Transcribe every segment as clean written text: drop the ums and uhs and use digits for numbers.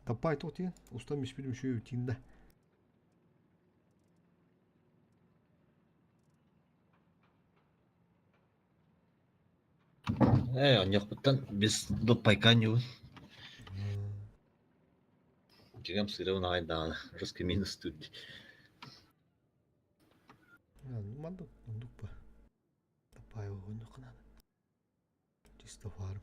Таппай туох диэн? Устан испитим үчүгэй тииннэ. Ээ, онньохпуттан без доппайка ньуун. Дьиҥэм сыырабын аҕай даҕаны, русский минус тут. Маннык оннук ба. Таппаева оннук гынан. Чисто фарм.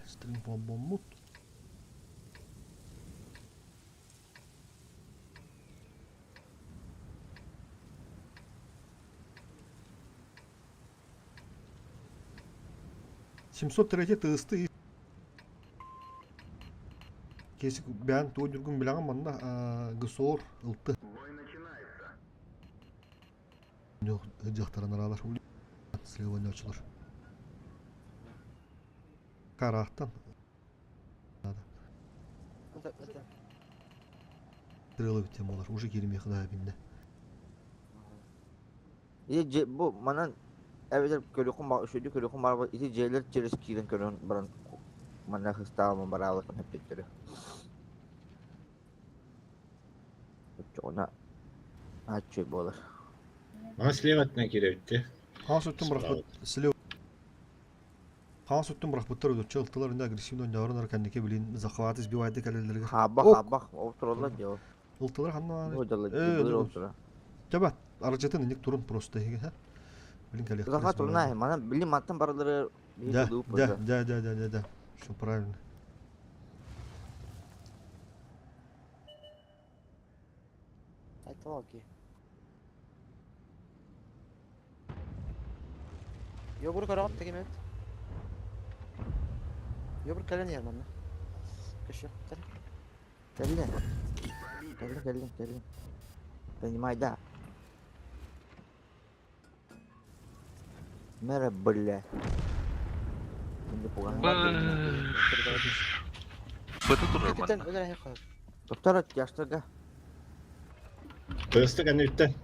Стрим холбоммут. 703 тыысты Кесик бэйэн туой ньургун билэҕин манна ГСОР ылты. Дьахтарын араалар слева нөчүлөр. Караахтан. Стрелы битен болар. Уже киирмиэх да бинне. Ити бу манан эбэтэр көрүөххүн баҕар үчүгэйдик көрүөххүн баҕарбат ити дьиэлэр через киирэн көрөн баран манна хыстаабын бараалыкын эппиттэрэ. Оччоҕуна ааччый буолар. Мана слева өттүнэн киирэбит Хаҥас өттүн бырахпыт слева хаҥас өттүн бырахпыттар өтөччө ылтылар инде агрессивно ойноорун кэнники билин захваты сбивайды кэлэллэригэр. Хаабах хаабах ол тураллар дии ол. Ылтылар ханна Бу дьалла быыр ол тура. Төбөт аржатын иник турун просто иһигэ ха. Билин кэлиэхтэрэ. Захват турна манан билин мантан барылары Да, да, да, да, да, да, да. Все правильно. Это окей. Йогур көрөҕүт тегимет. Йогур кэлэн иһэр манна. Көшөктөр. Кэллин. Кэллин, кэллин, кэллин. Понимай, да. Мэра, бля. Быты турар манна. Доктор, тяжтарга. Тыасты кэнниттэн.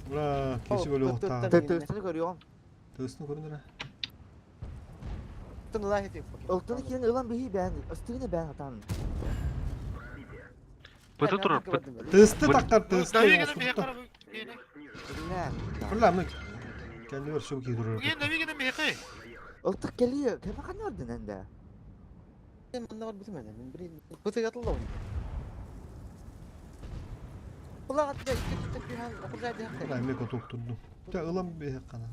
Ура, киси бөлүөхтаах. Тыастыны көрүөм. Тыастыны көрүнэрэ. Ылтыны киирэн ылан биһи бээн, ыстыгына бээн атаан. Быты турар быт. Тысты тахтар тысты. Бля, мы кэннибэр сүб киһи турар. Ылтык кэлиэ, кэме ханна бардын энде? Бля, эмиэ котук турдум. Тэ ылан биһи ханан.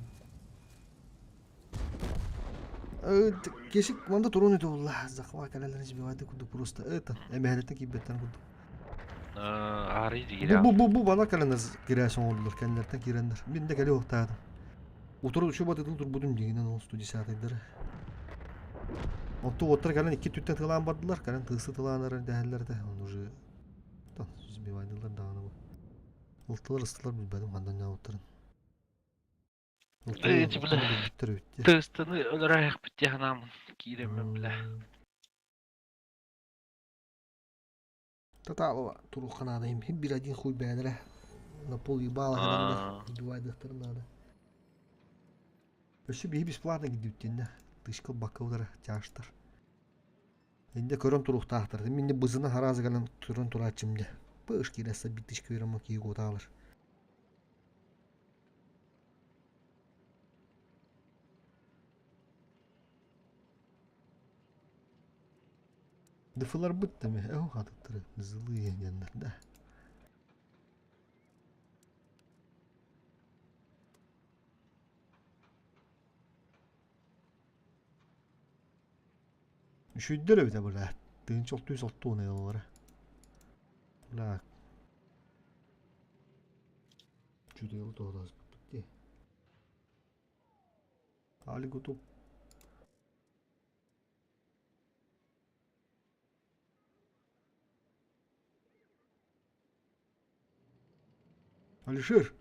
Кешик манда турун үтө булла. Захва кэлэлэрин сбивайды курдук просто это эмэһэлэттэн киирбэттэн курдук. Аарый дигире. Бу бу бу бана кэлэннэр кирээсэн оҥордулар кэннилэртэн киирэннэр. Мин да кэлиэ уохтаатым. Утары үчү батытын турбутум дьиҥинэн ол 110-дары. Онту уоттар кэлэн икки түттэн тылаан бардылар, кэлэн тыысы тылаанар дэһэллэр этэ. Он уже тан сбивайдылар даҕаны бу. Ылтылар ыстылар билбэтим хандан ньаабыттарын. Эти бля. Тыстыны өлөрөйөхпүт дии санаамын киирэммин бля. Таталова туруохха наада им бир один хуй бэйэлэрэ на пол ебала кэлэннэр дубайдыахтарын наада. Өссө биһи бесплатно кидүүттэннэ тышка бакка удара тяжтар. Инде көрөн туруохтаахтар. Минне бызына харазы кэлэн туран турааччым дьэ. Пыш киирэ биттишка берема киһи куотаалар. Дыфыларбыт да эһу хатыттары злые диэннэр да. Үчүйдэр эбитэ бля. Тыынча 660 ыаллара. Бля. Чудейлы тоҕдооспуппут дии. Али гутуп. Алишер!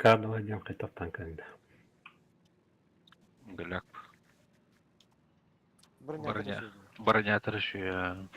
Кадова диэн хайдахтан кэллэ? Гляк. Броня Броня. көрүсүйдү. Бронятор еще.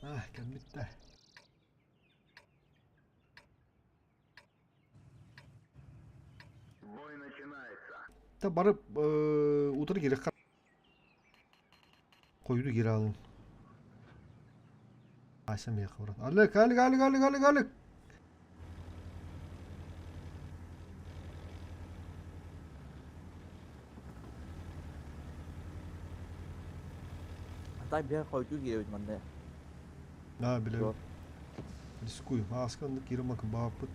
Ah, кэлбиттэр. Та барып утары кириэххэ хойду киирэ алын. Ася миэхэ баран. Алек, Алек, Алек, Алек, Алек, Алек! Атай биһэ хойдуу киирэбит манна. Аа, билэбин. Рискуем. Ааска оннук киирэн макын бааппыт.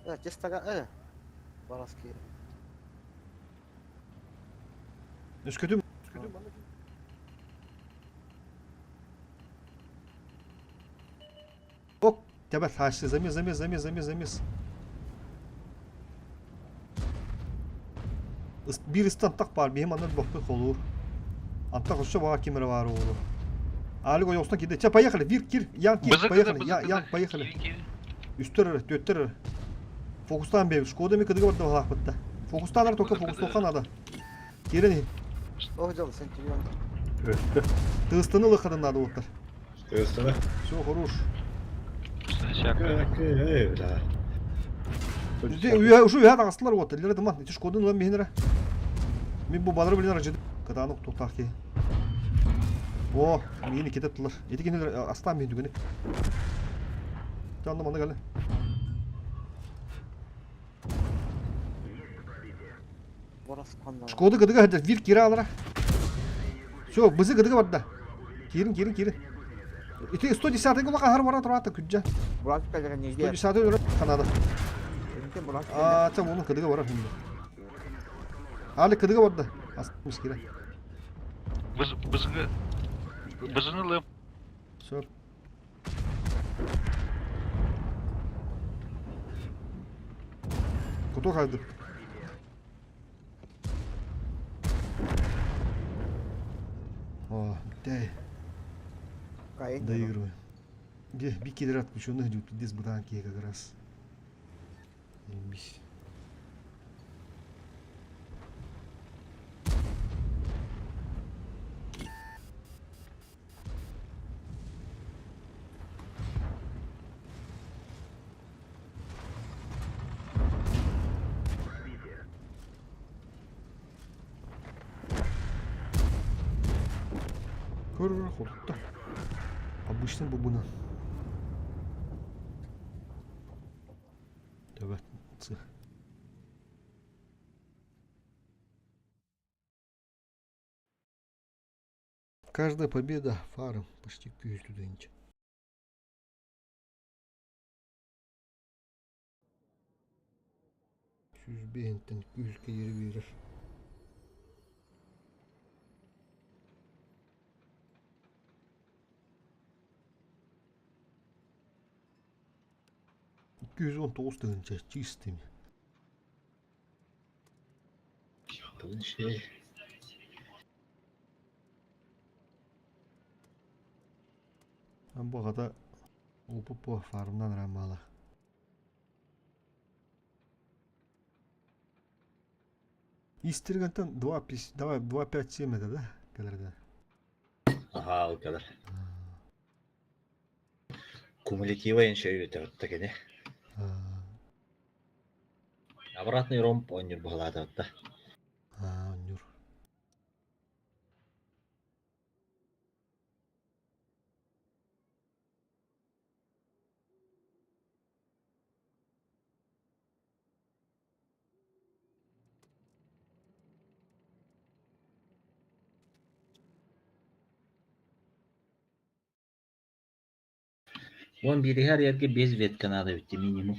Э, честага, э. Барас киирэ. Өскөтүм. Ок, тебя хашты, замес, замес, замес, замес, замес. Биир ыстантах баар, биһим аннан бохпут холуур. Антах өссө баар ким эрэ баар уолу. Алик ойоҕостон киирдэ. Чэ, поехали, Вир, кир, Ян, кир, поехали, Я, Ян, поехали. Үстэр эрэ, түөттэр эрэ. Фокустаан бэйбит, Шкода ми кыдыга барда баһаахпытта. Фокустаан ара только фокустуохха надо. Киирэн иһин. Ох, дьол, Сентюрион. Өстө. Тыыстаны ылыххатын надо уоттар. Тыастана. Все, хорош. Эй, бля. Уже үһэ таҕыстылар уоттар. Лера дыман, ити Шкоданы ылан биһин эрэ. Мин бу балары билин арыжыды. Кытаанах туохтаах киһи. О, миигин иккитэ аттылар. Ити кинилэр астаан биһин түгэник. Чанна манна кэлэ. Шкода кыдыга сылдьар, вир киирэ аалара. Все, бызы кыдыга барда. Киирин, киирин, киирин. Ити 110-й кулак аһар бара тураата күддьэ. Бурак кэлэрэ нигде. 110-й өлөрө Канада. Аа, ча оны кыдыга барар хинде. Али кыдыга барда. Астымыз кире. Быз бызгы бызыны лым. Все. Куту хайды. О, дай. Доигрываем. Где бикидер отключенных идет, пиздец бутанки как раз. Ебись. Хотутта. Обычный бубунан. Төбөт. Каждая победа фаром почти күүс 105-тэн күүскэ диэри биэрэр. 219 тыһыынча чистыми. Тыһыынча. Бу аҕата опуппу фармнан рамаала. Истиргантан 2, давай 2,5-7 это, да? Кэлэрдэ. Аха, ол кэлэр. Кумулятива иншөйүтэ кини. Обратный ромб оонньуур быһалаатабытта. Оонньуур. Уон биириһэр эргэ без ветка надо ведь минимум.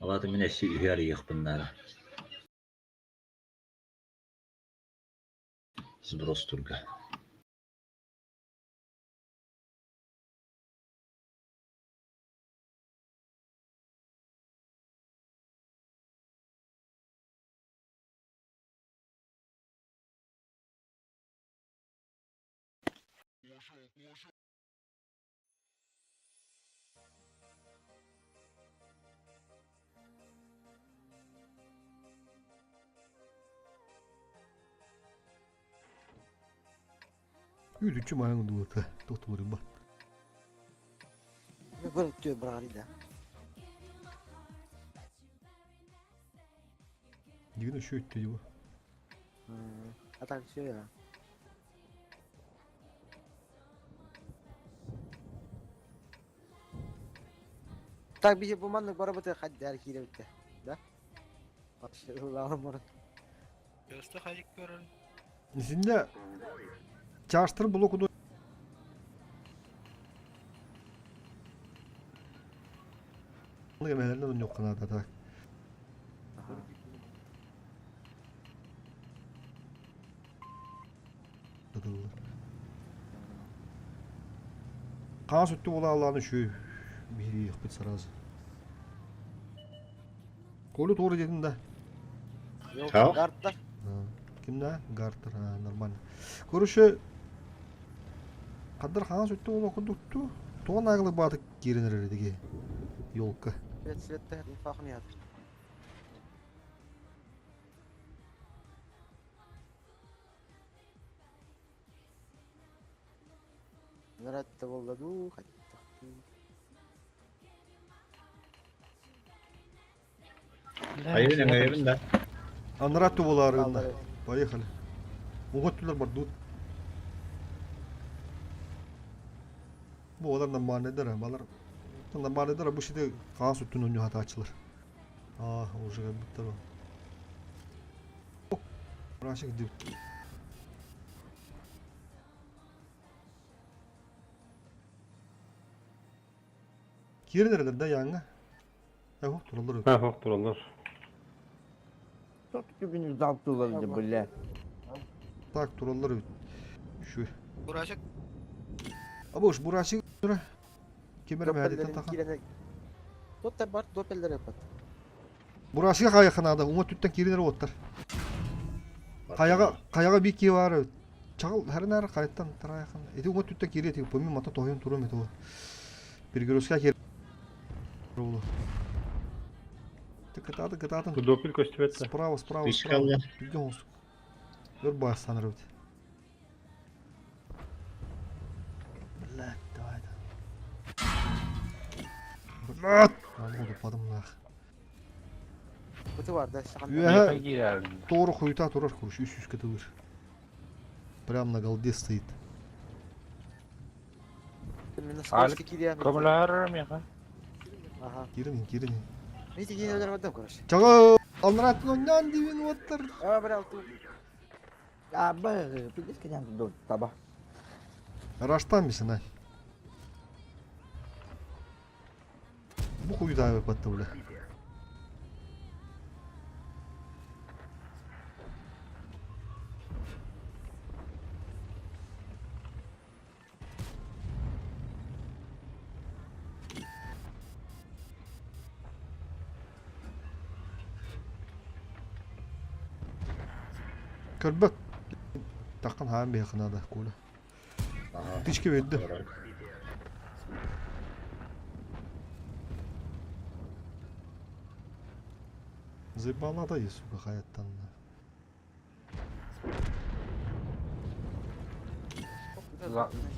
Алааты мин өссө үһү арыйыахпын наада. Сброс турга. Үүтүччү маайан дуута тохтуулур ба. Быр түө быраарыйда. Дигин үшөттү его. А так все я. Так биһи бу маннык барабыты хаддаар киирэбиттэ. Да? Ыллаалым мурун. Көстө хайык көрөр. Исинде чаштыр блокуну эмэлэринэн онньуохханаата так. Хаас өттө буолаалаан үчүгэй биһириэхпит сразу. Коля туора диэтин да? Yok, Гартер. Кимнэ? Гартер, нормально. Короче, хаддар хаҥас өттө буолуох курдук туу. Тоҕо наагылы баатык киирэн эрэр диги елка. Свет светтэ инфахын ятыр. Нөратта буолла дуу, хайдах дуу. Айыбын эҥэйэбин да. Анараа тубулаарыгын Поехали. Уҥа өттүлэр бардыбыт. Бу олар нормальныйдар, балар нормальныйдар бу сиде хаҥас өттүн оонньуу А, уже как будто Рашик дип. Киирэн эрэлэр да яҥҥа? Эһох тураллар. Эһох тураллар. Çok түбүнү залптылар бile. Так тураллар эбит. Şu. Бурашик. Аба уж бурашик тура. Ким эрэ мэһэдиттэн таха. Тот бар, допеллер yapат. Бурашига хайаханаада уҥа өттүттэн киирэн эрэ уоттар. Хайаҕа хайаҕа биир киһи баар эбит. Чаҕыл хэринээр хайаттан тараайахан. Ити уҥа өттүттэн киириэ этигит помимо мата тоһуйан туруом этэ ол. Перегрузка киир буолуо. Кытаатын кытаатын. Допель көстүбэт да. Справа справа справа. Түргэн оҥостук. Өр баастаан эрэбит. Блядь, давай да. Блядь! Буду нах. Быты бар да Үөһэ туору хуйта турар куруш үс үскэ тылыр. Прям на голде стоит. Мин скорости кириям. Көмөлөһөр миэхэ. Ага. Кирин, кирин. Видите, киин өлөр бардым, короче. Чага! Анратын оннан дивин оттар. А, брал ту. А, б, пиздец, конечно, таба. Раштан бисен, ай. Бу хуйда батты, бля. Көрбөт. Таххан хаан биһиэхэ наада, Коля. Ага. Тычка берді. Заебала да, сука, хаяттан.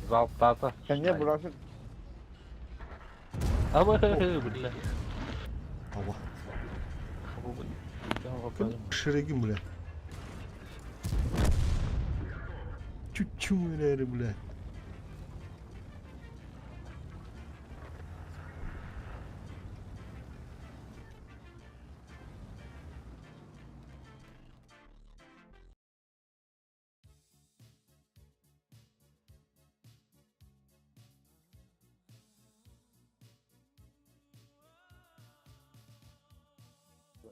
Залптата. Кэннэ бурасы Аба, бля. Таба. Шерегим, бля. Чуть-чуть, бля, бля.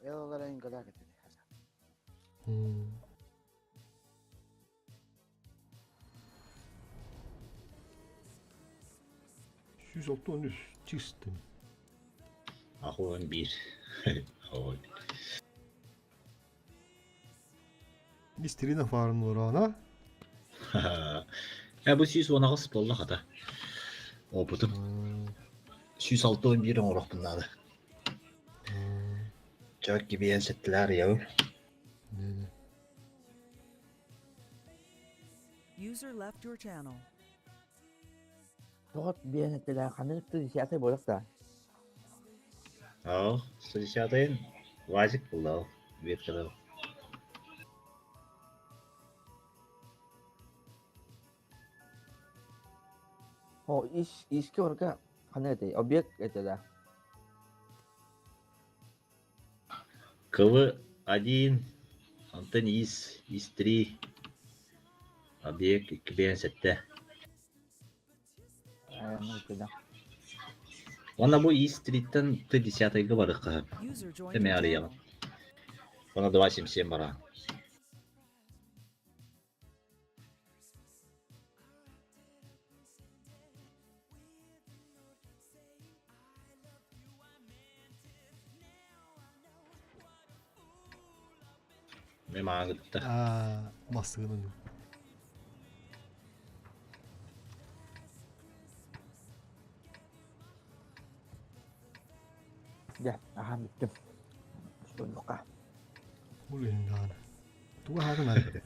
Элаларын галак этели. 163 чистым. Ахуан бир. Ой. Истерина фарын орана. Я бу 118 болла хата. Опытым. 161 оҥоруохпун наада. Чак кибиэн сеттилэр яу. User left your channel. тоҕот биэн этилэр ханнык 110 буолуох да. Ау, 110 Вазик булла. Веткада. О, ис иске орга ханнык этэй объект этэ да. КВ 1, Антон ИС, ИС 3, объект 2 7. Э, Уонна бу ИС 3-тэн Т10-га барыахха. User joined Тэми your арыйаҕын. channel. Уонна 2.77 бара. Мен маған кытта. Аа, массыгынан. Дьэ, аһаан бүттүм. Суруйуохха. Блин, даҕаны. Туга хаатын ары.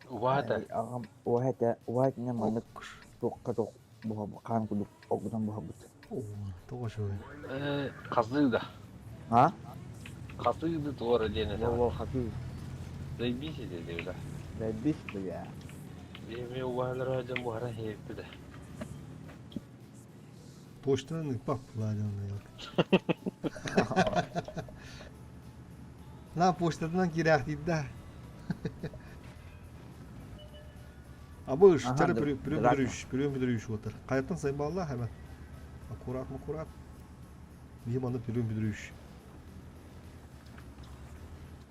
Убаата. Аҕам уоһа этэ, уоһа этинэн маннык туохха туох буһа хаан курдук оргутан буһарбыт. Оо, тоҕо шоу. Хасыы да. А? Хасыы да туора диэн этэ. Во-во, хатыы. Заебись этэ да. Заебись, бля. Эми убаалара дьон буһара иһиппит да. Почтанан ыппап ладен. На почтатынан кирэхтиир да. Абы Аха, чары да- бүрүм драка. бүдүрүш, бүрүм бүдүрүш отыр. Каяттан сайбалла hemen. Аккурат аккурат. Биһи манна бүрүм бүдүрүш.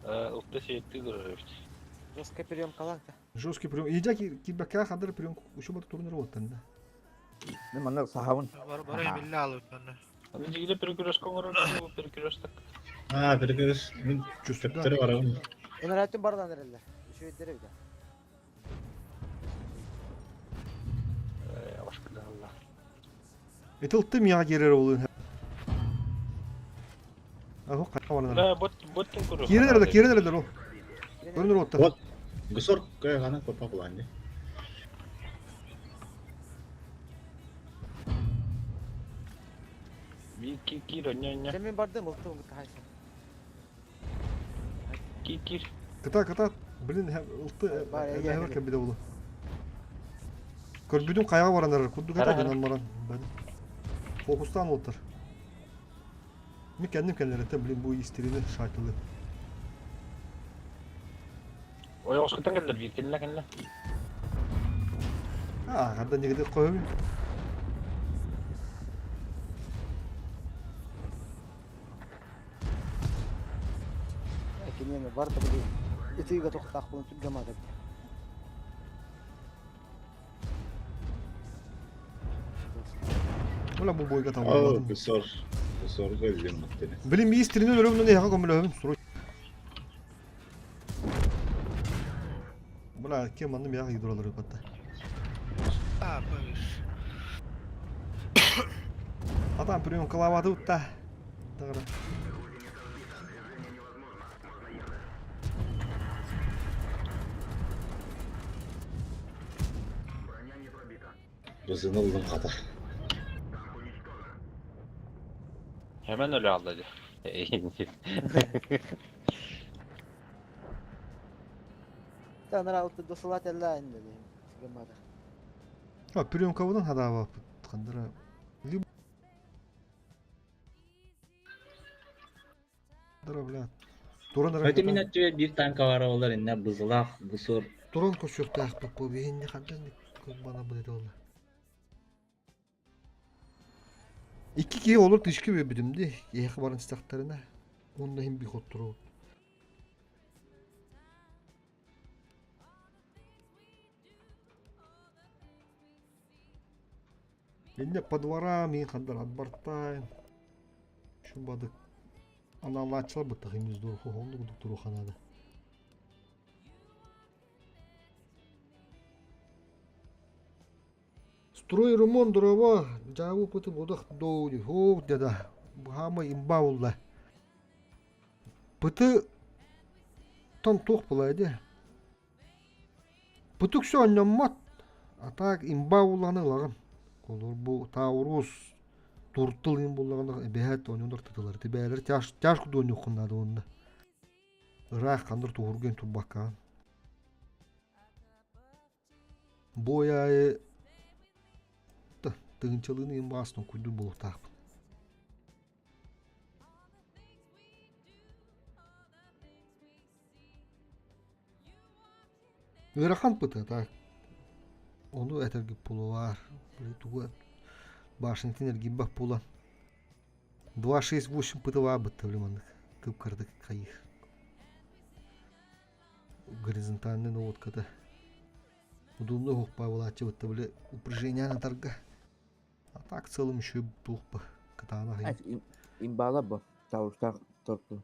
Укта сиэтти көрөр эбит. Жесткая приемка ланка. Жесткий прием. Идя кибака хадыр прием еще бат турнир оттан да. Мин маннык сахабын. Бар бар Аха. билле алып аны. Аны жигиле перекрестка оҥорор перекресток. А, перекрес. Мен Чувствую. төптөрү барабын. Өнөрөтүн бардан эреллер. Үчүгэй бит. Башка алла. Этил тым я керер олын. Ахо кайа Да, бот боттун көрөр. Кирелер да кирелер да ол. Турнир отта. Вот. Гусор кайгана копа буланды. Би ки кир оня Мен бардым, ултум кайсы. Ки кир. Кыта кыта. Блин, ылты эбэһэбэр кэлбитэ буолуо. Көрбүтүм хайаҕа баран эрэр, курдук этэ гынан баран. Фокустаан уолтар. Мин кэнним кэллэрэтэ, блин, бу истирини шайтылы. Ойоҕоскуттан кэллэр биир кэллэ кэллэ. Аа, ханна нигде қойып. Киниэме бар да били итиигэ тохтаахпын түргэмаата. Ола бу бойга табылмадым. Бысор, бысорга өлүм маттene. Билим истиринен өлөмүн эһэ көмөлөһүм суруй. Бula кем манны мияга гидролары батта. А, быш. Атам прием кылабаты утта. Тагыра. Бызын ыллым хата. Hemen öyle aldı hadi. Таныр алты досылат элла инде дейм. Гымада. А, приемкабынан хадаба кандыра. Дыра, бля. Туран Өтө мин өттүгэр биир танка бара олар инне бызылаах бусур Туран көсүөхтээх бу биһинни хандан бана бу деди олла. Икки киһи олор тышкы бөбүдүм ди. Эһэ баран истэхтэринэ. Онно иһин бихот туру. Инне по дворам иин хандар отбортайын. Шу бадык аналааччылар быттах имиз дурху онду кудук туруханада. Строй ремонт дрова жабы пыты будах доуди хоу деда хаама имба улла. Пыты тон тух була эди. Пытык все онноммот. А так имба улланы лагын. Колор бу таурус туртыл им буллагана эбэһэт онньонор тытылар. Тибээлер тяж тяж кудуонньуххуннаады онна. Ыраах хандыр туһурген турбаккаан. Бу айы тыгынчалыын иин баастан куйдур буолуохтаахпын. Ыарахан пыта так. Ону этэргит буолуар. Тугу башнятын эргийбэт буолан. 2-6-8 пытылаа бытта били маннык кып-кырдык хайых. Горизонтальный наводката. Удобно уһукпай буолааччы бытта били упряжение атарга. А так в целом еще туох кытаанах Имбала бу. Таурустаах торту.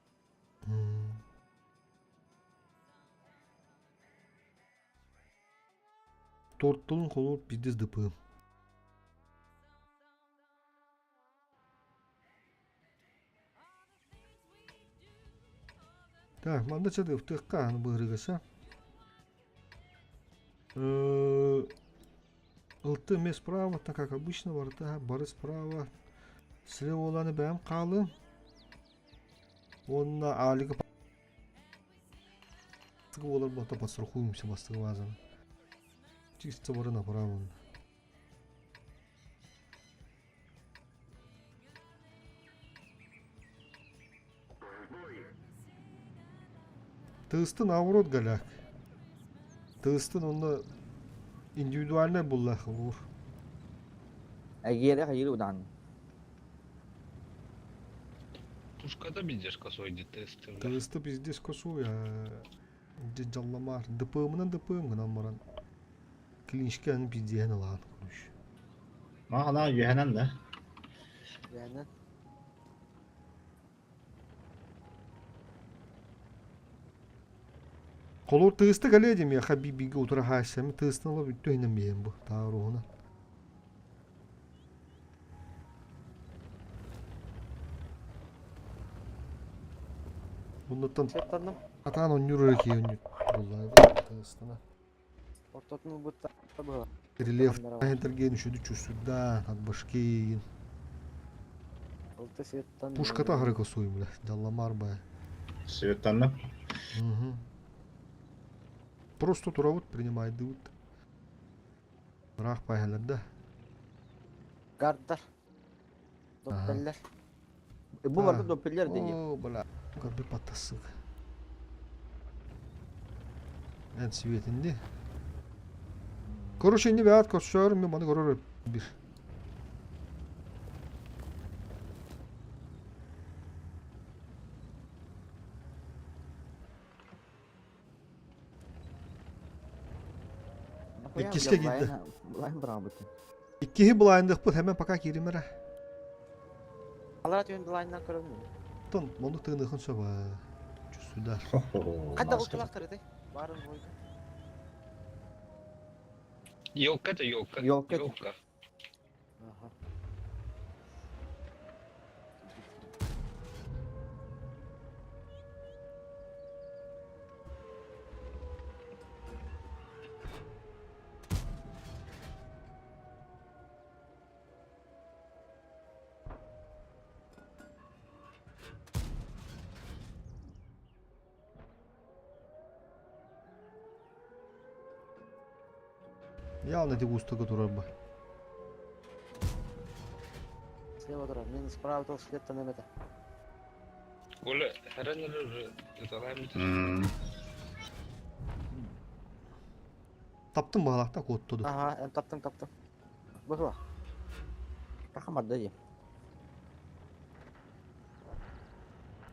Тортулун холур пиздец ДП. Так, манна чады ытыахха аны быһырыгаса. Ылты эмиэ справа, так как обычно барыта бары справа. Слева оланы бэйэм хаалыым. Уонна Алика буолар буолта подстрахуемся бастакы базаны. Чисто бары направо. Тыыстын наоборот голяк. Тыыстын онно индивидуальнай буллах уур. Эгиэрэ хайыр удаан. Пушкада пиздец косой тесты. Тыысты пиздец косуй, дьалламар. ДПМынан ДПМ гынан баран. Клиничканы пиздеһэн ылаан короче. Маана үһэнэн да. Yani Холор тыысты кэлиэ диэмиэхэ биир-бииргэ утары хаайсаммыт тыыстан ыла бүттэ иһинэн биһиэн бу тааруһунан. Оннуттан Сеттанным. атаан онньуур эрэ киһи онньуур буоллаҕа тыыстана. Ортотун бутта было. Рельеф энтерген үчүдү чувствуйдаан, от башки Алты светтан. Пушката аһары косуй бля, дьалламар баа. Светтанна. Мгм. Просто турабыт, принимайдыбыт. Ыраах паһалар да. Гардар. Доппеллер. Бу барда доппеллер дии. О, бля. Көрбү паттасык. Эн светинди. Короче, не бәт көрсөр, мен маны көрөр бир. Иккиске киирдэ. Былайын быраабытын. Иккиһи былайындыхпыт хэмэн пока кииримэрэ. Алара түһэн былайынан көрөмүн. Тон мону тыыныхын сөп Чувствуйдар. Хадда ултулахтар этэй. Барын бойду. Елка это елка. Ёлка. Елка. Ага. Явно эти устуга турар ба. Слева турар. Мен справа тол слеттан эмете. Коля, хәрәнер ыталайм Таптым бағалақта коттуду. Ага, эн таптым таптым. Быхла. Тахамарда дии.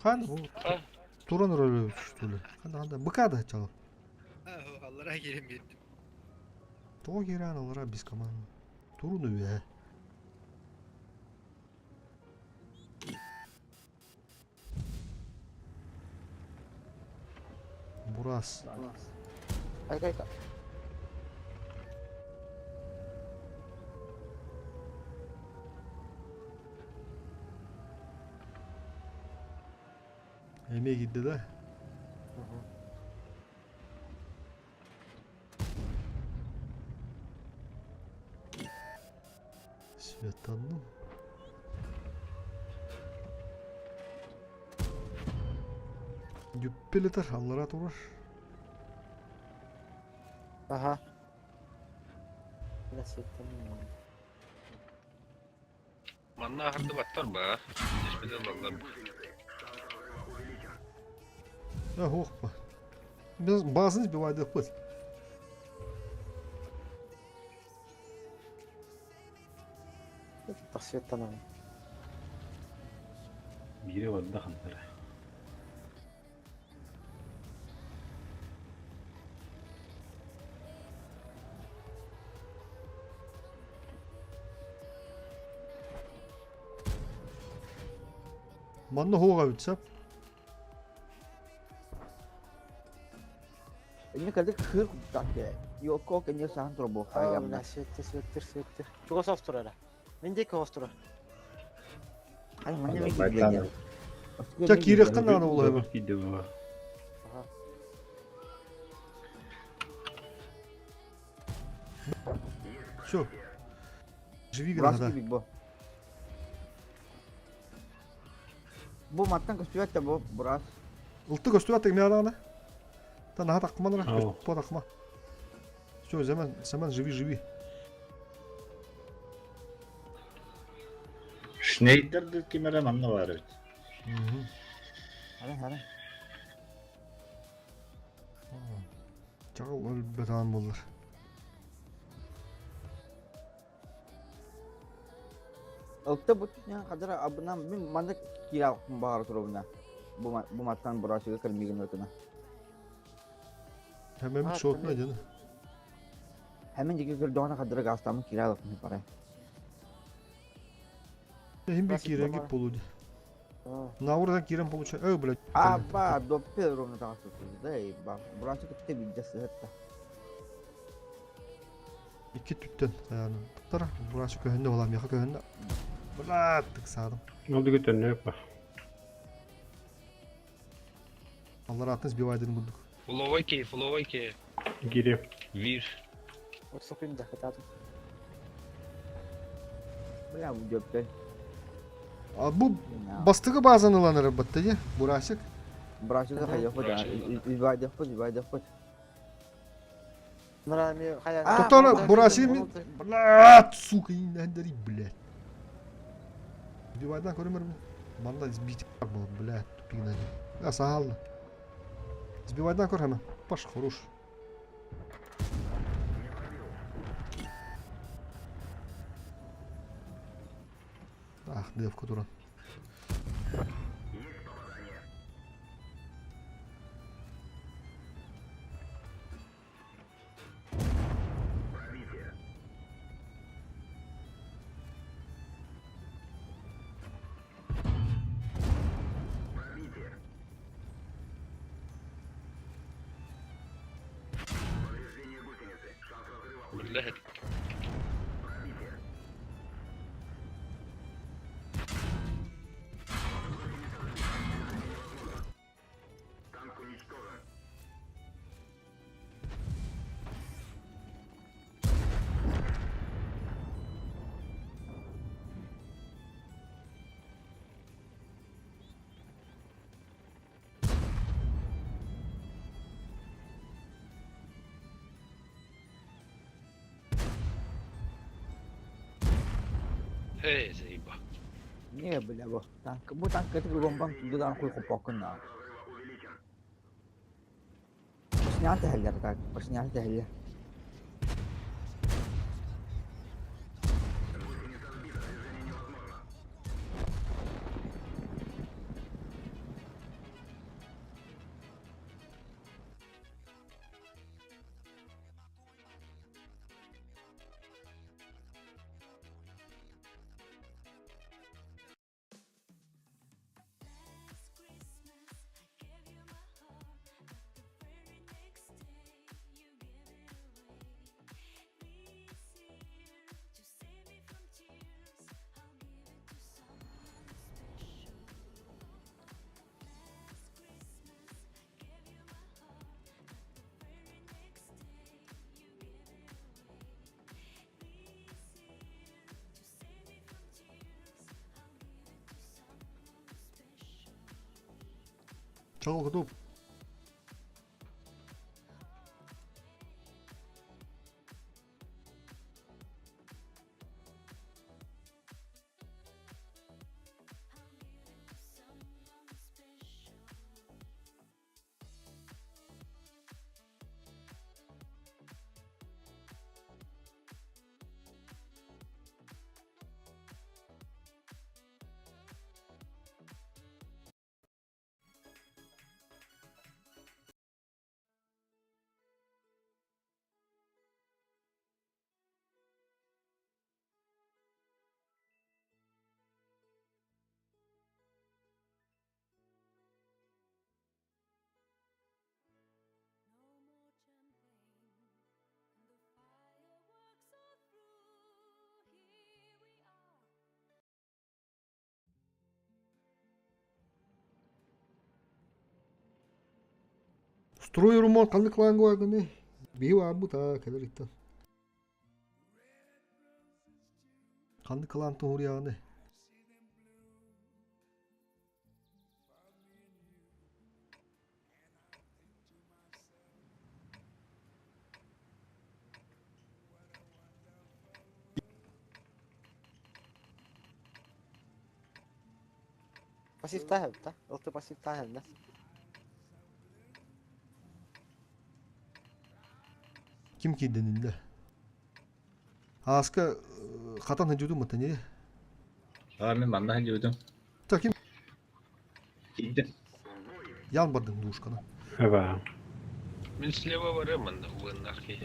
Хан бу туран рөлü что ли? Ханда ханда быкада чал. Аллара кирем кеттим. Тоға киран алара без команда. Турун үе. Бурас. Айка айка. Эме кидди да. Светанным. Дюппелетер аллара турар. Ага. Бля, светтан. Манна ахырды баттар ба. Ешпеден аллар. Да, хохпа. Biz bazını сбивайдық бит. Так светтан. Бире барда хантара. Манна хоға үтсәп. Эмне кадык хыр куттак ке. Йокко кенде сахан турбу Бля, хайгамна. светтер светтер светтер. Чугас автор Менде автор. Хай манна мен Байтан. киирген. Ча киирехтен аны олай бу. Киирде бу. Ага. Все. Живи Бурас гранада. кибик бу. Бу маттан көстүбэт бу бурас. Ылты көстүбэт тегме адагана. Та наха тақман Ау. ра. По тақма. Все, Заман, Саман, живи, живи. Шнейдер кимере манна бар бит. Мгм. Хара хара. Чагыл өлбөт болар. Ылты бу түнен кадара абынан мен манна киира баар турубуна. Бу бу маттан бурасыга кирмеген өтүнө. Hemen Ha, bir şortuna tabii. canı. Hemen жеке көрдөгөнө кадара гастамы киира алып бара. Hem bir Nasip кирен baba. гип болуду. А. Наурдан кирен получа. Эй, блядь. Аба доппе ровно тагасы да ба. Бурасы кытты бидде сыһытта. İki tüpten yani. Tıktara. Burası köhünde olan yaka köhünde. Bla tık sağdım. Ол дүгө төннөк ба. Allah rahatınız bir vaydın bulduk. Фуловой фуловой ке. Киире. Вир. Вот сокуйм да, кататым. Бля бу доппе. A, bu bastığı bazen ılanır battı diye. Burası. Бурасыга хайыппыт. Избайдыппыт, избайдыппыт. Тоқтар, Бурасин, блядь, сука, иннәндери, блядь. Убивайдан көрөмөр Манна сбить был, блядь, тупик на. А, саалла. Сбивайдан көр хама. Паш, хорош. Ах, девка туран. Блядь. Эй, заеба. Не, бля, бу танк, бу танк кытык бомбам тудудан хуй хопокун на. Башнял тәһәлләр так, башнял тәһәлләр. Чал готов. Строй румон канды кланго агыны. Биу абу та кадыр иттен. Канды клан туһур. Пассив тахел, та? Алты пассив тахел, да? Ким кийденилде? Аска хатан хыдьуду мытаны. А, мен манна хылдьыбытым. Та ким Киирдим. ян бардың душкана. Эба. Мин слева барамын, уыннахи.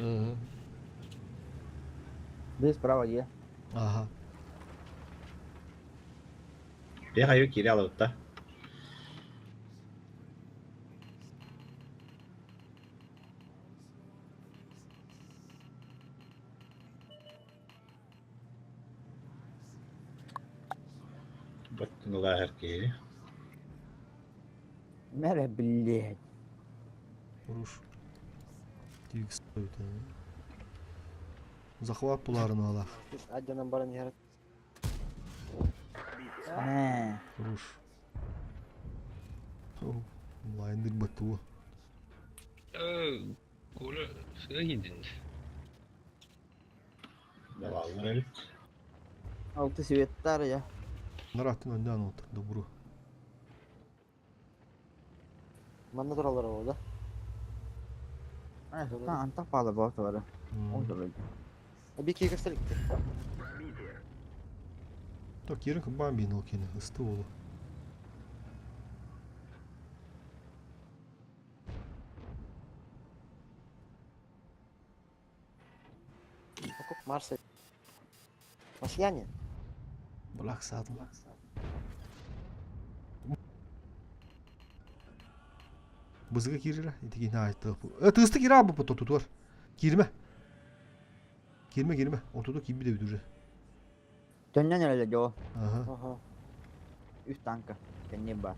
Без справа е. Ага. Я хаю кире алыбытта. Баттынула киһи. Мере, блядь. Уруш. Тикс. Захват пуларын алах. Адянан баран ярат. Ә. Уруш. Лайнер батуа. Коля, сыгидин. Даваллар эбит. Алты светтар я. Наратын оннан олтыр добру. Манна тураллар ол да. Антах паала боото бары. Би киһи көстөр икки. То кирин кыбаан бин ол кини ысты олу. Окоп Марса. Марсиане. Булак саатым. Бызыга киирэрэ ити киһини аайтыах бу. Э тыысты киирэ аабыппыт тотутугар. Киирмэ. Киирмэ киирмэ. Ортото киирбит эбит уже. Төннөн эрэлэ дьоо. Аха. Аха. Үс танка. Кэнниэ баар.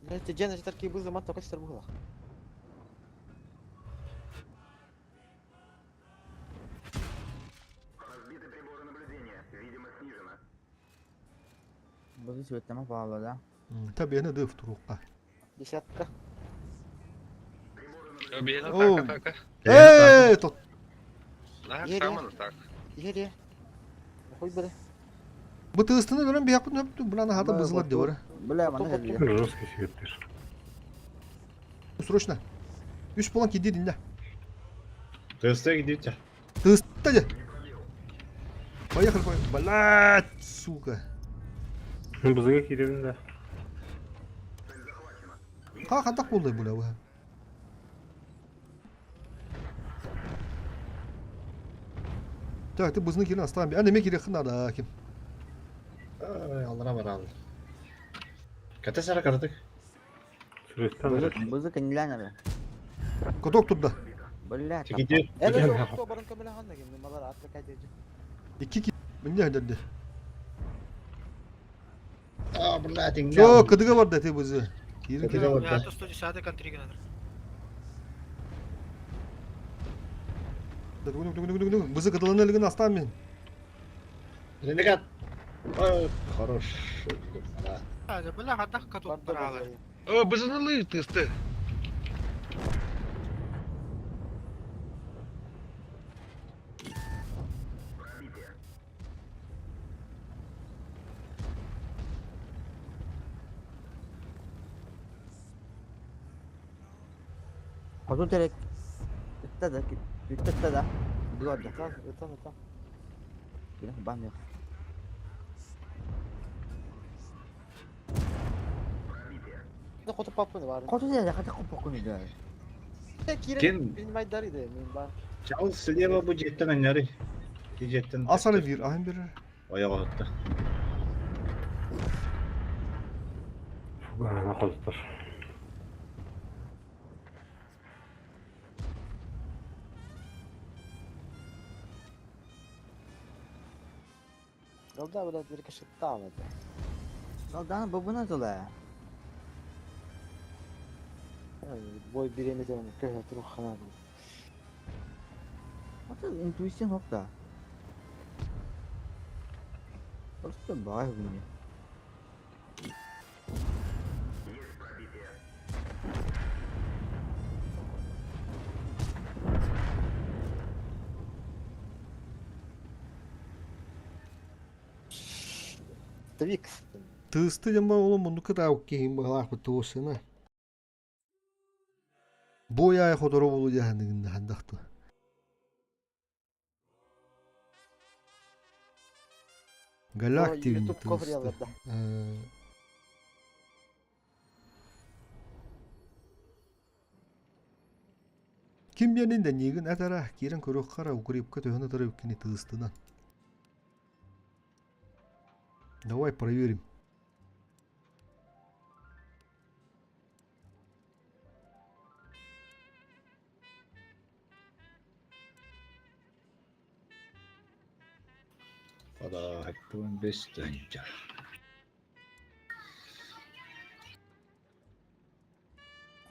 Дьэн этэр кии бу замат тока ситэр буолах. Бу светтема паала да. Табиэна дыв туруққа. Десятка. Бейна Оу. атака, атака. Э, тот. Наһаа Иһэр, сааман атака. Иһэр Хуй бere. Бу тыыстыны көрөн биһакпын өптү булана хата бызылар диор. Бля, мана кэллэ. Жесткий светтер. Срочно. Үс болан киди динде. Тыста идите. Тыыста де. Поехали, поехали. Блять, сука. Бызыга кииребин да. Ха хантак болду була бу. Так, ты бызны кирин астан. Ане ме кирин хына ким. Ай, аллара баралар. Ката сара кардык. Сүрөттен эрэ. Бызы кэннилээн эрэ. Коток турда. Бля, Чекиди. Эне жок барын көмөлө ханна ким малар атка кайдыжы. Икки ки. Минне хәдерде. А, блядь, Жо, кыдыга бар да ты бызы. Кирин Кыдыга кирин. бар. Я то 110 контрига надо. Бызы кыдыланы элген астан мен. Ренегат. Ой, хорош. Да. А, да бля, хатах каток баралы. О, бызынылы тысты. Хотун терек. Үттэ да, үттэ да. Булар да. Ытан, ытан, ытан. Бля, бан yok. Ne kotu papını var. Хотун терек хата копокун да. Кирин Ким? билмайдар иде мен бар. Чал слева бу жеттен аннары. Жеттен. Асары бир, ахын бир. Аяга атты. Фугана хотуттар. Голда бля бир киши там это. Алдан бу буна тула. Бой биреме деп көһө турук хана. Ата интуиция yok да. Просто бай буне. Твикс. Тысты дем бар олом мунду кыта оккейин багалак бу туосына. Бой ай хоторо болу жахандыгын хандакту. Галактивни YouTube cover тысты. яларда. Ким биэнин да нигин атара кирен көрөх хара укрепка төһөнө тары үккини тыыстынан. Давай проверим. Фада хаттуан бес тönча.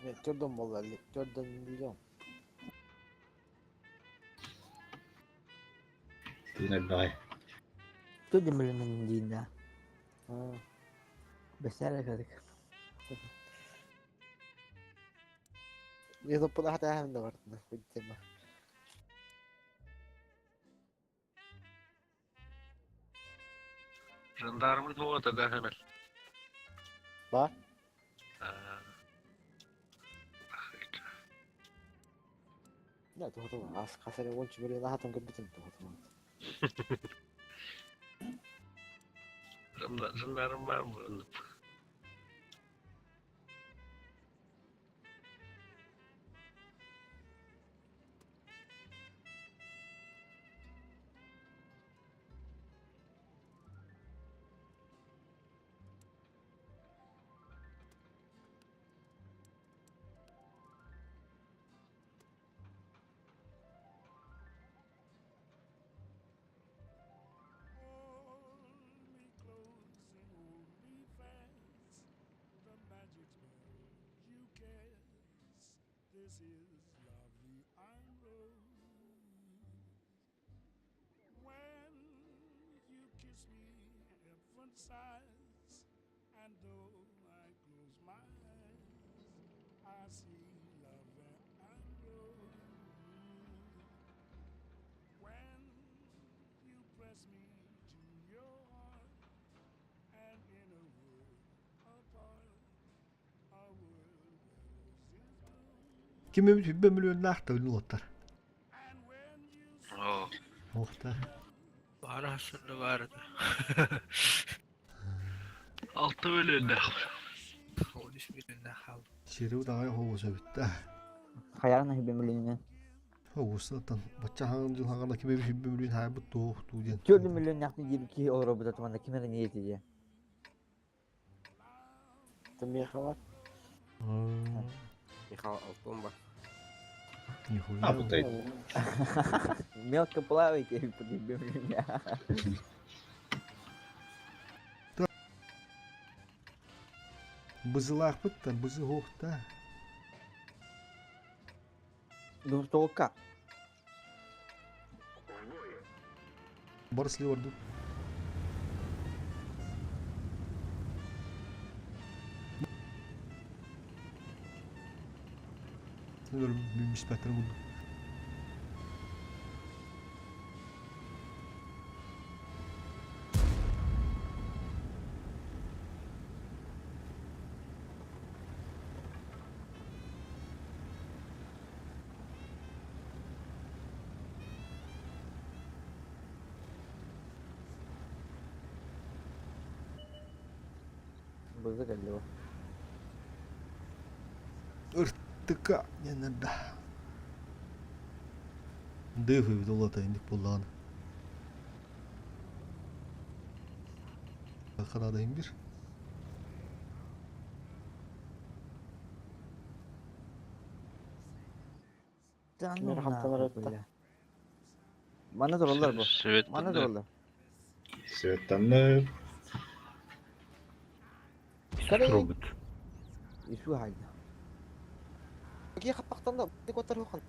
Мен төрдөн болду, төрдөн миллион. Тинер бай. Ту демелен дейин да. А. Бесәре кадык. Мен оппун хатааһын да бардына тема. Жандармы туота да хэмэл. Ба? Да, туһуту ас хасары ончу миллион ахатан көрбүтүм туһуту. Жандарм бар mı? Ким эбит хүббэ миллионнаах да өлүн Оо. Охта. Бары хасырды бары да. Алты бөлүннэх. 13 миллионна хал. Сири даҕай хоҕуса бүтта. Хайаан хүбэ миллионунан. Хоҕусаттан бачча хаҥан дьыл хаҥана ким эбит хүббэ миллион хаайбыт туох туу диэн. 4 миллионнаахтын диир киһи олоробута туманда ким эрэ ниэти диэ. Миэхэ бар. Михаил Алтон бар. Нихуя. А, бутай. Мелко плавайте под хүбэ миллион. Бызылаахпыт та бызы хоохта. Двухтолка. Барыс ливарду. Билбиспэттэр курдук. Бызы кэллэ бу. Ыртыка ненерда. Дыхы долата индик буллаан. Канада имбир. Да ну Мир хапталар нахуй, өттө. бля. Мана тураллар бу. Мана тураллар. Светтанныр. Робот. Ису хайда. Ки хаппактан да котар хохан.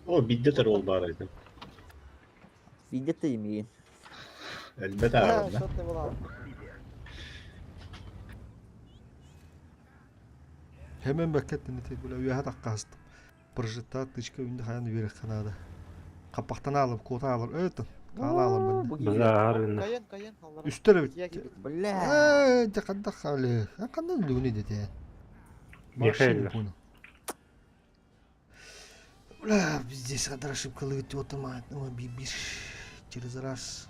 О, бидде ол бар еді. Видят имеин. Әлбәт ағырында. Шотный була. Hemen бәккеттен ете була уяха таккастым. Прожита тычка үнде хаян берек канада. Капактан алып, кота алып, өтін. Кала алып. Бу Быза аарына. Каян, каян аллар. Үстер бит. Кия кибит. Бля. Э, жакында хали. Кандай дүгүнө деди. Михаил. Бля, здесь кадар ошибкалы өтүп отурмайт. Бибиш через раз.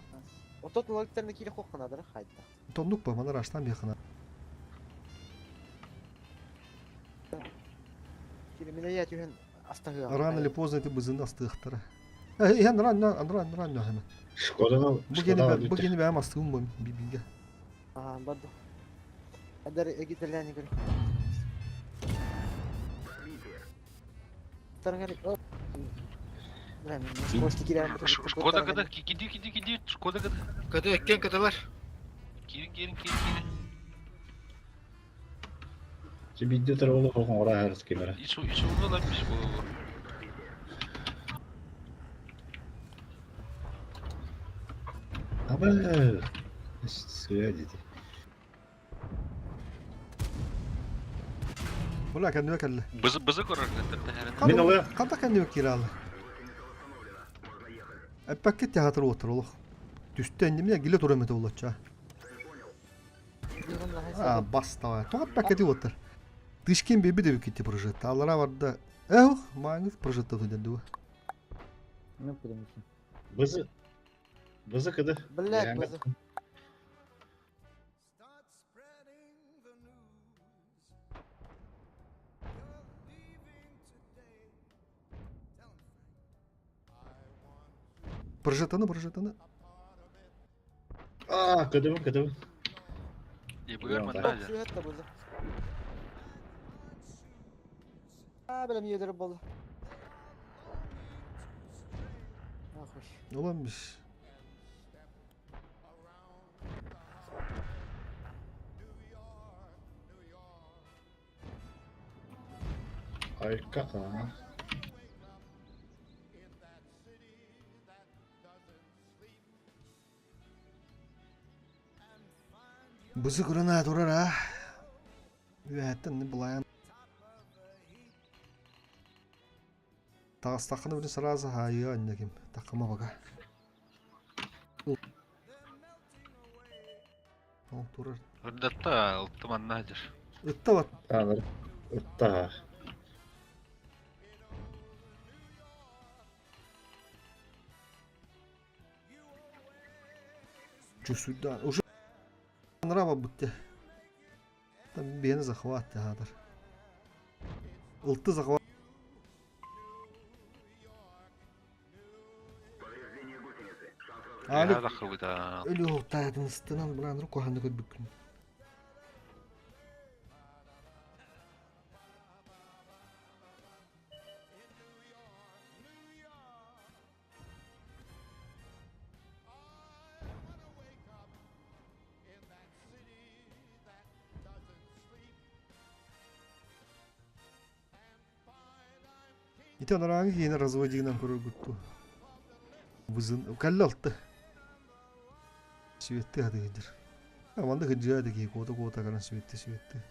Отот логиктерне кире хохан адыр хайда. Тондук па, мана раштан бияхана. Кире мине я түһен астагы. Рано или поздно ты бызын астыктыра. Э, я рано, рано, рано hemen. Шкоданы, Бу гени бу гени бәм астыгым бу бибинге. А, барды. Адар эгителәне көр. Таргар. Бля, мен скорости кире. Шкода када, киди киди киди, Шкода када. Када эккен кадалар. Кирин кирин кирин кирин. Бидде ол оған ора харыс кемера. Ису ису lan biz bu. Аба, Сыя деди. Була кэннибэ кэллэ. Бызы бызы көрөр тэһэрин. Мин ылыа. Ханта кэннибэ киирэ аалла. Эппэккит театр уоттар олох. Түстэ иннимне гиле тура эмэтэ булачча. А, бас давай. Тоҕо эппэккити уоттар. Тышкин биби де китти прожитта. Аллара барда. Эх, маңыз прожитта туден дуа. Ну, примите. Бызы. Бызы кыды. Блядь, бызы. Прожитаны, прожитаны. А, кыдыбын, кыдыбын. Ебыгар Да. манна Сүйэт да бызы. А, бля, мне было. Нахуй. Ulan biz. Айка. а. Бызы кырына турар а. Үәттен не булайын. Тағыстақыны білін сразу хайы аннеким. Тақыма бака. Ол турар. Ырдатта ылтты манна дир. Ытта бат. Таныр. Ытта. Чусуда. Уже нрава бутте. Там бені захват театр. Ылтты захват. Али Я да хыбыта. Өлі таятын ыстынан бұлан ру коханды көт бүккін. Ити онорааҥы киһини разводигынан көрөр Бызын кэллэ алты. Светти хатыгыдыр. Аманды хыджа деги кота кота каран светти светти.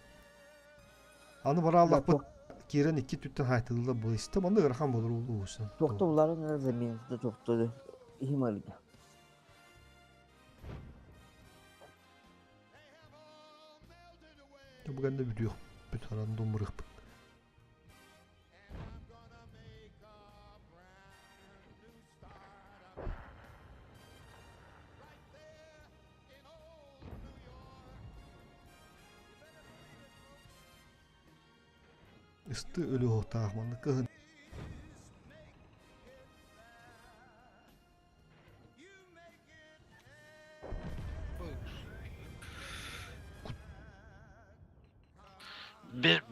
Аны барааллахпыт киирэн икки түттэн хайтылла бу исте манды ырахан болор улуусан. Тохто буларын заменится тохто. Ихим арыйда. Бүгенде бүтүөх бүт харан думырыхпыт. Исты өлі оқтағманды кыһын.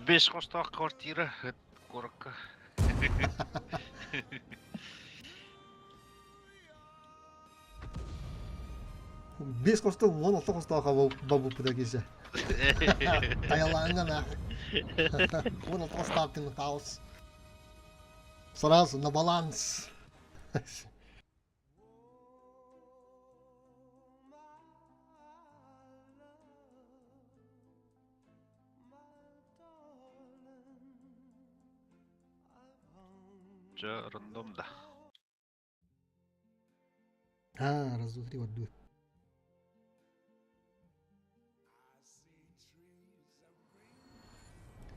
Беш қостақ квартира корокка. Бес қосты, 16 қостаға бабу пыда кесе. Таялаңа нахуй. 16 қостақ таус. Сразу на баланс. Жа рандомда. А, раз, два, три, вот дует.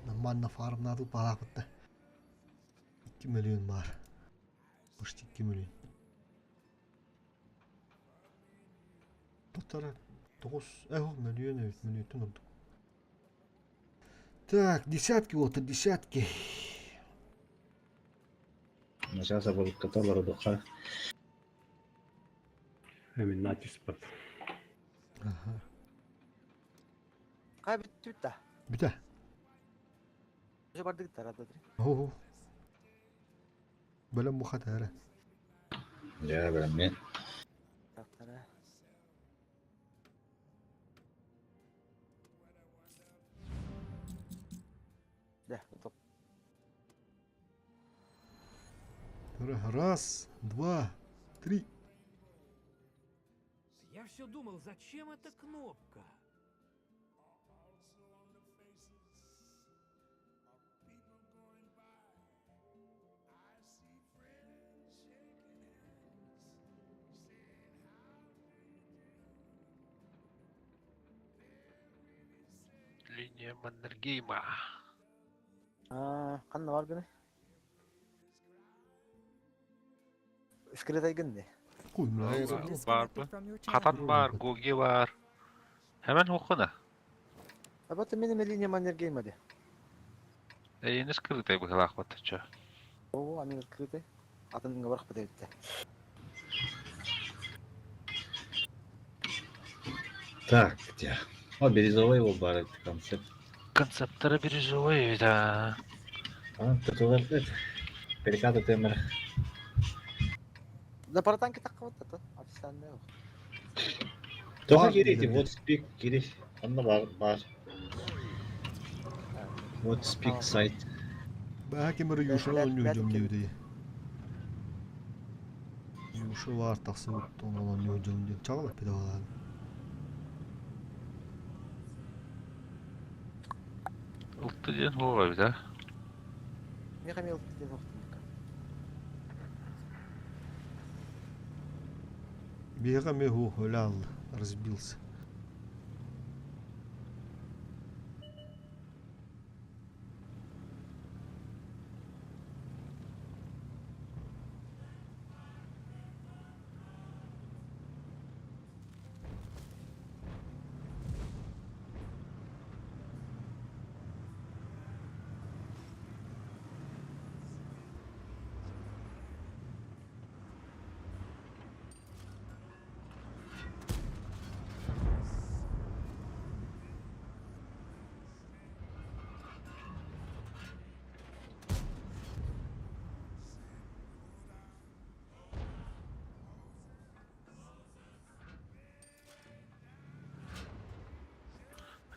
Нормально фарм надо палапытта. 2 миллион бар. Почти 2 миллион. Полтора, тоғыз, эх, миллион, evet, миллион ордук. Так, десятки, вот, десятки. Сейчас я буду каталар духа. Эми натиспат. Ага. Кай бүттү да. Бүтә. Уже бардык да рада. Ого. Бөлем мухат әрі. Я прям мен. Тактара. Да, топ. Раз, два, три. Я все думал, зачем эта кнопка? Линия Маннергейма. Аа, ханна бар гыны? Скрытайгын не? Хуй Бар, мля. User бар. disconnected from your Хатан channel. бар, Гоги бар. Hemen хохына. А вот мин линия Маннергейма де. Эйини скрытай быһылаах баттача. Оо, аны скрытай. Атын барах битэ. Так, где? О, бирюзовый его бар, это концепт. Концепттары бирюзовый да. А, татулар это. Перекаты темір. Да паратанки такка вот это. Официальный. Тоха Бар кирите, дегенде. вот спик, кирит. Онда бар, бар. Вот спик сайт. Баа кемер юшал ойнуу дьон Юшалар тахсыбыт онон ойнуу дьон диэн чаҕыл эппитэ буолаан. Ылты диэн хуоҕа эбит а. Михамил диэн охтунка. Биһиэхэ эмиэ һуу өлө аалла, разбился.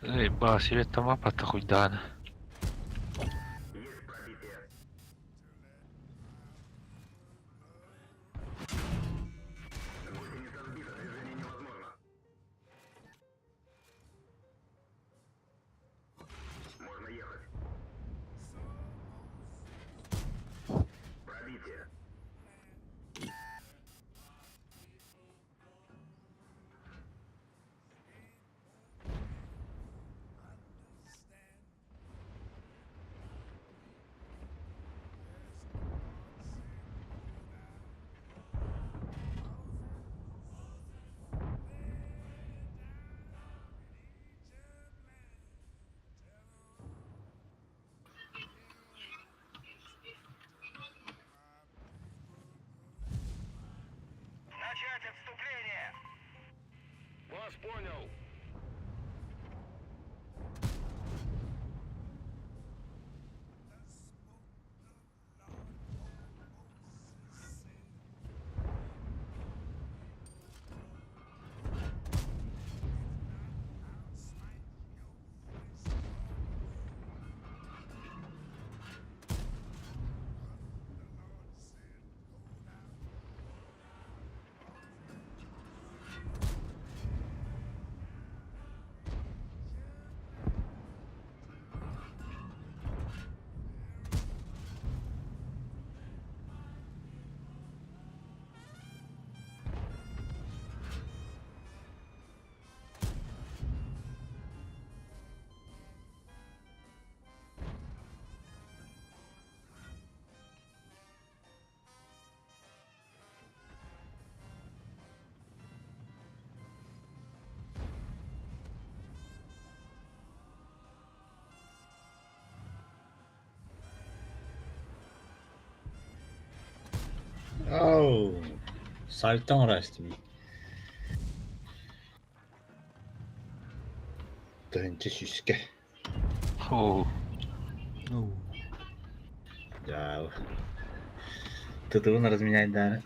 Эй, баа, сибет тама патта хуйдаана. Оу. Сальтон растим. Тынчы сүүскэ. Оо, Оу. Да. Тутугун разменять да.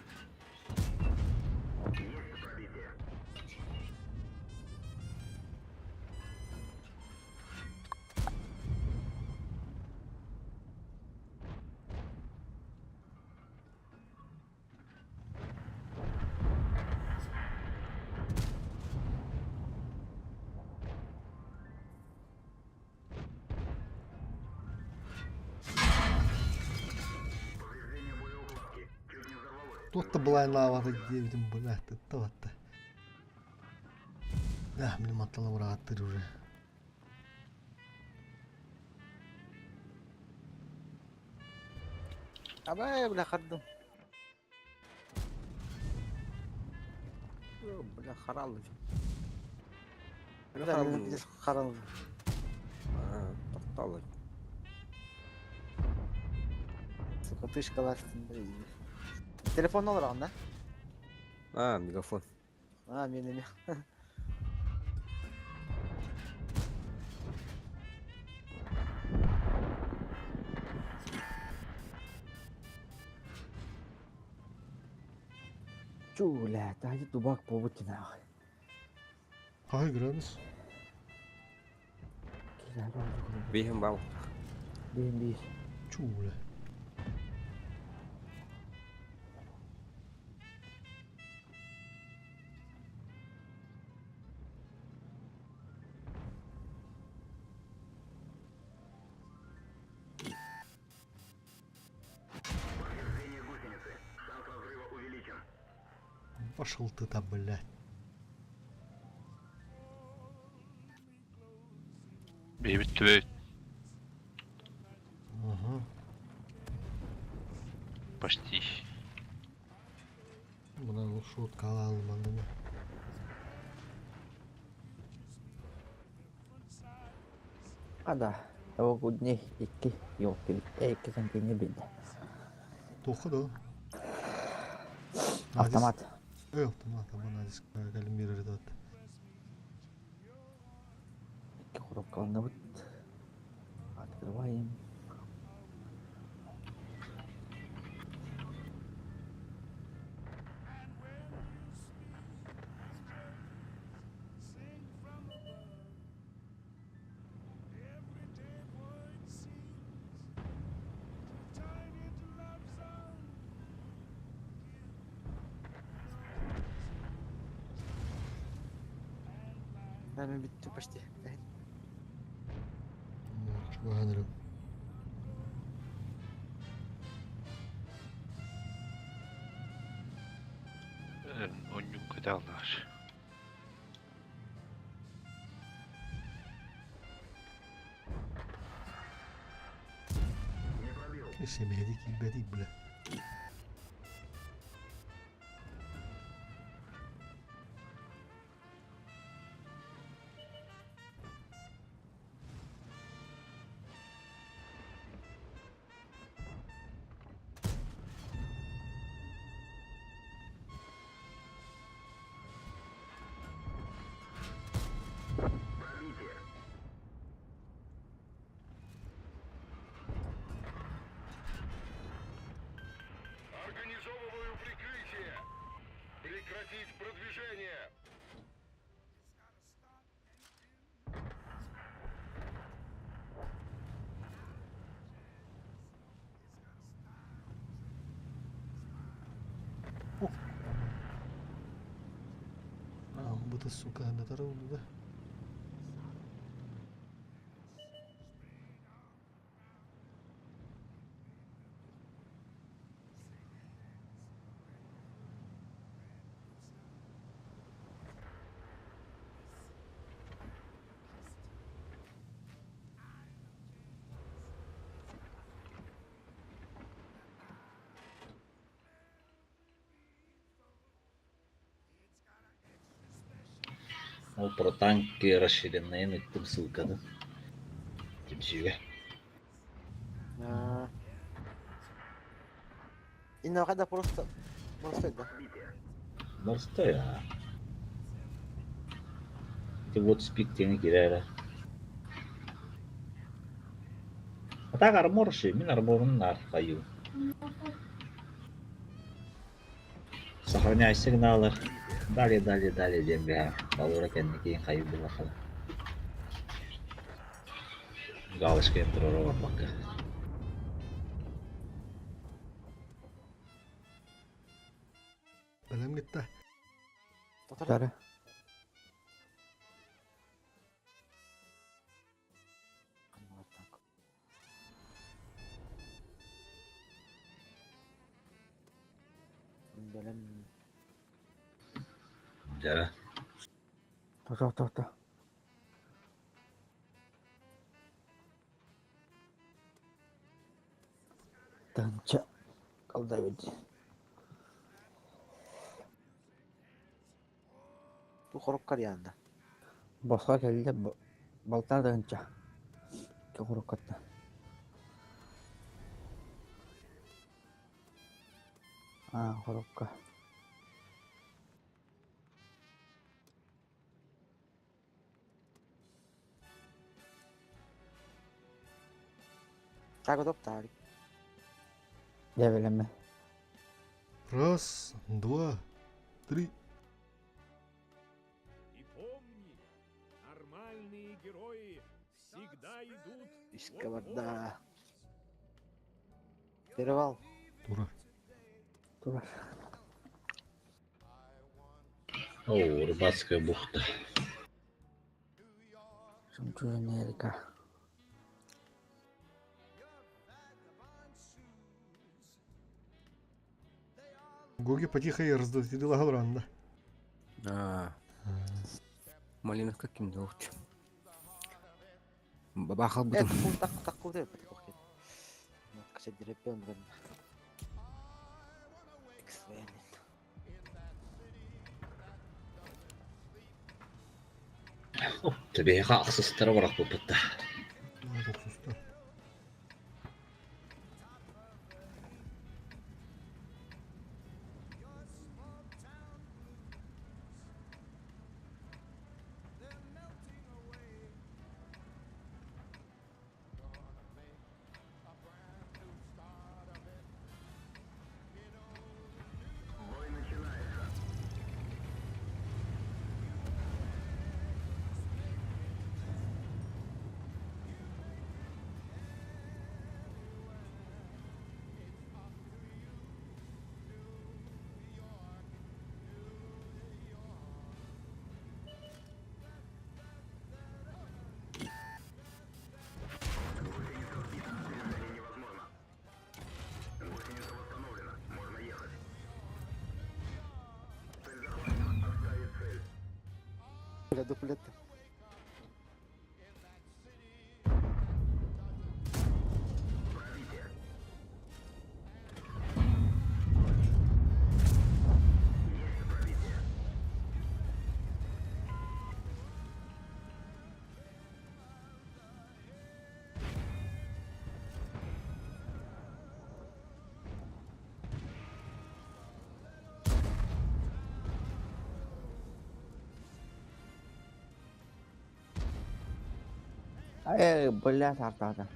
Туох да былааннаабата диэбитим блядь, тыттабатта. Да, мин маттала бырааттыр уже. Абай, бля, хардым. Бля, харалы. Бля, харалды. Тоқталы. Сука, тышкалар. Телефон алар да? А, мегафон. А, мен эме. Чу, бля, тахи тубак побутина. Хай градус. Бихим бау. Бихим бих. Чу, бля. Пошел ты там, блядь. Бейбит түбөйт. Ага. Почти. Мына шутка алмадым. Ада. О, дней икки, ёлки, икки сантине билdi. Тоқы да. Автомат. Эй, автомат, абон адис калим берер дат. Икки коробка вот. Открываем. Мен бүттү почти. Чуганырым. Оннюк көталлар. Семейдик илбедик, бля. Организовываю прикрытие! Прекратить продвижение! А, бұты, сука, на да? Ол про танки расширенные ыттым ссылканы. Түмсүүгэ. Инна когда просто просто да. Простой, а. Ити вот спик тени кирээр. А так армор ши, мин арморун нар хаю. Сохраняй сигналы. Далее, далее, далее диэн бэһэ. Балура кэнники хайы булахала. Галочка энтер барбакка. Бэлэм гитте. Тары. Бэлэм. Дьэ. Тоқта, тоқта. Танча. Алдабыт. Бу хоруккар яанда. Босхо кэллэ балтаа тыһыынча. Хоруккатта. Аа, хорукка. Так вот тарик. Дьэ бэлэммин. Раз, два, три. И помни, нормальные герои всегда идут Иске барда. Перевал. Тура. Тура. О, рыбацкая бухта. Жемчужина река. Гоги потихо и раздатила Галранда. А, Малиновка ким доҕуччу. Бабахал Э, бутум. так так куда потихо. Кседерепен гын. XVN. Тэбиэхэ ахсыстара барахпыппыт да. Тохсустар. Бля, дуплет. Э, бля, тартаата.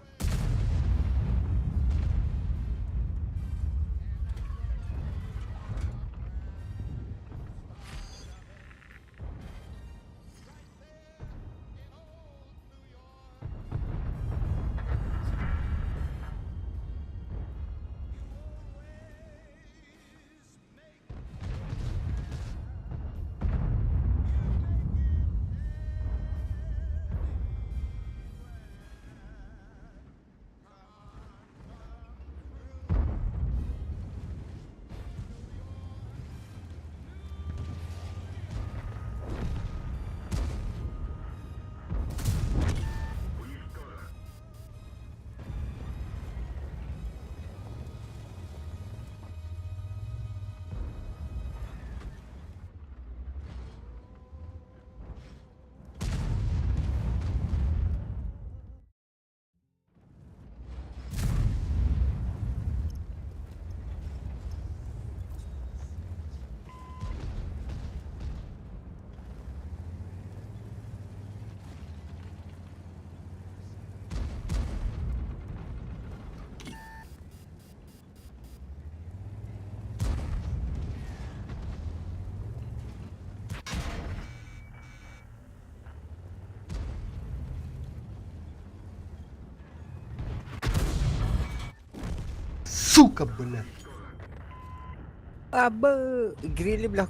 Сука, бля. Абы грили бля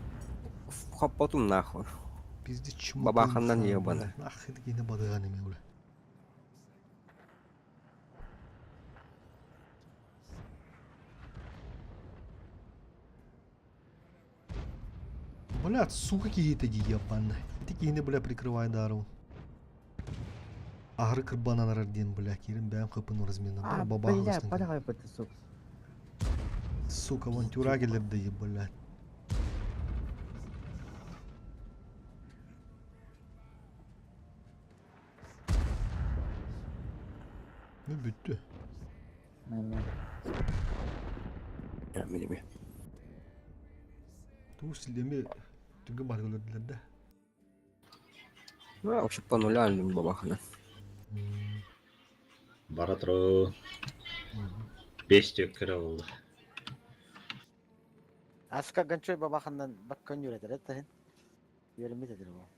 хопотум нахуй. Пиздец, чмо. Бабаханнан ебана. Нахуй такие бадыганами, бля. Бля, сука, какие-то ебаные. Такие, бля, прикрывай дару. Ары кырбанан рардин, бля, кирим бәм хыпын размена. А, Бабаха бля, падай, сука. Сука, авантюра кэллэрдэ, блядь. Ну бүттү. Мин Туус леми түгү бар өлөрдүлэр да. Ну, вообще по нулям бабахана. Бара туру. Бес төккөрө болду. Аска гончой бабахандан баккан юретер это. Юремит этер бу.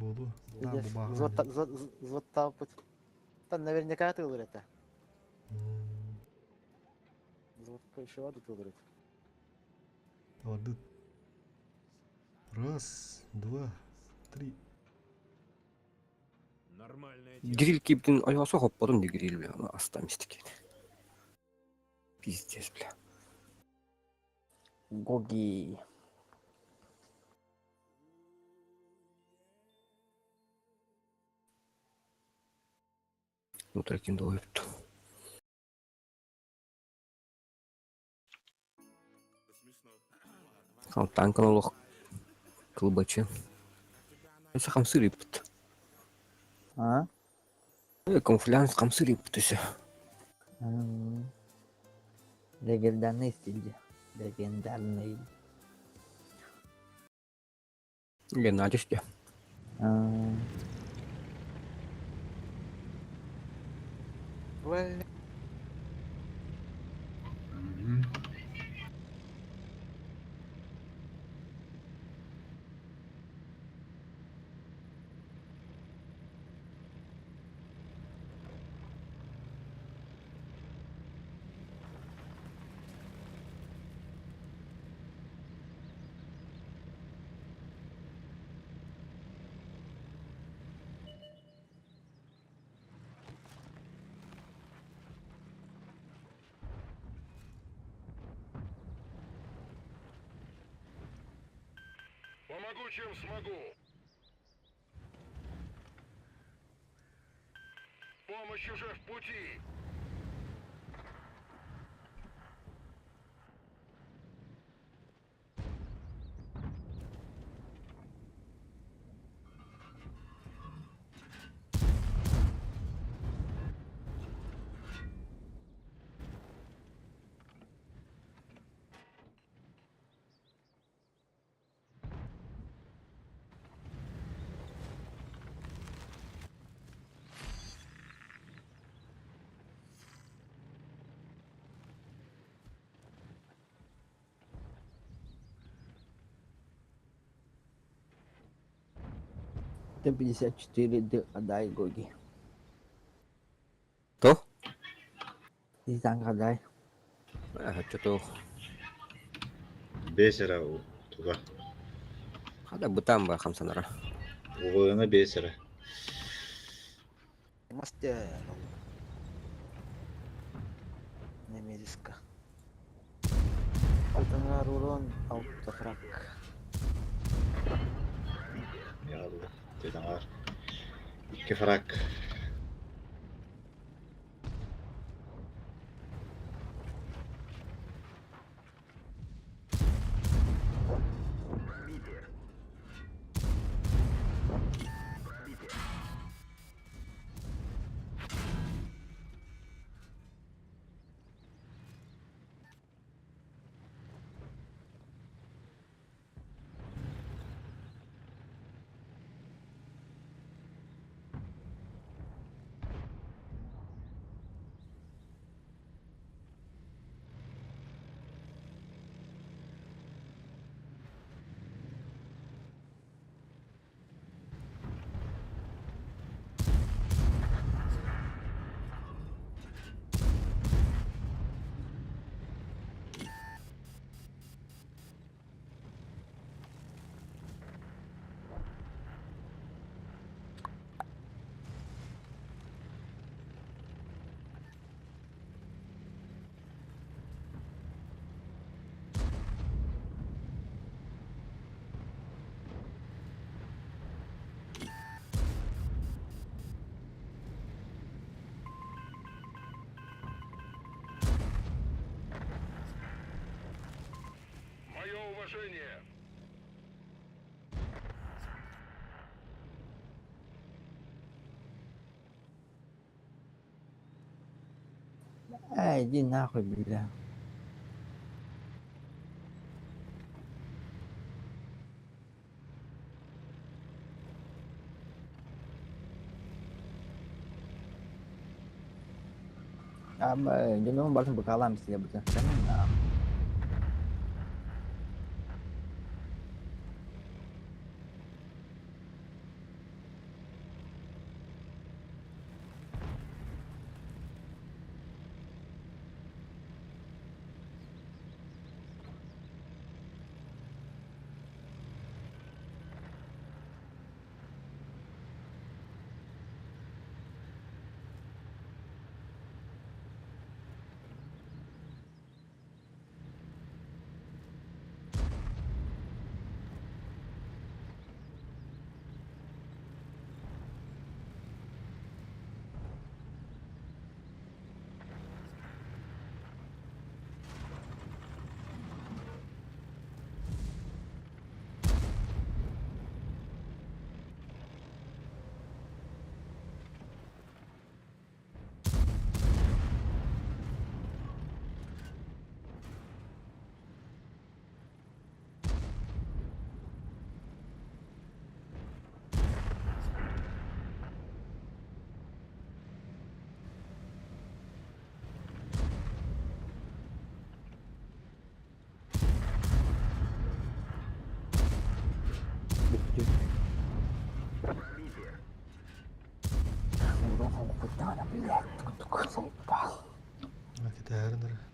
Болу. Да, бу Зоттап пут. Там наверняка тылыр это. Зотка еще аду тылыр. Воды. Раз, два, три. Нормальная тема. Гриль киптин айваса хоппадым ди гриль, бля. Аны астамистик. Пиздец, бля. Гоги. Ну, трекин долбит. Хам танкан олох кылбачы. Эсе хамсыр ипт. А? Камуфлянс хамсыр ипт эсе. Легендарный стиль. Легендарный. Геннадий де. Бля. Помогу, чем смогу. Помощь уже в пути. Т-54 Д отдай Гоги. То? Танк отдай. Что-то Бесера туга. Хада бытам ба хамсанара. Угуна бесера. Мастер. Немезиска. Алтынар урон, алтыфрак. Ялла. Тедаңар. Икки фраг. сражение! Эй, иди нахуй, бля. Ама, дьонум барытын быкаалаан истилэр быта. Кэтээрин эрэ.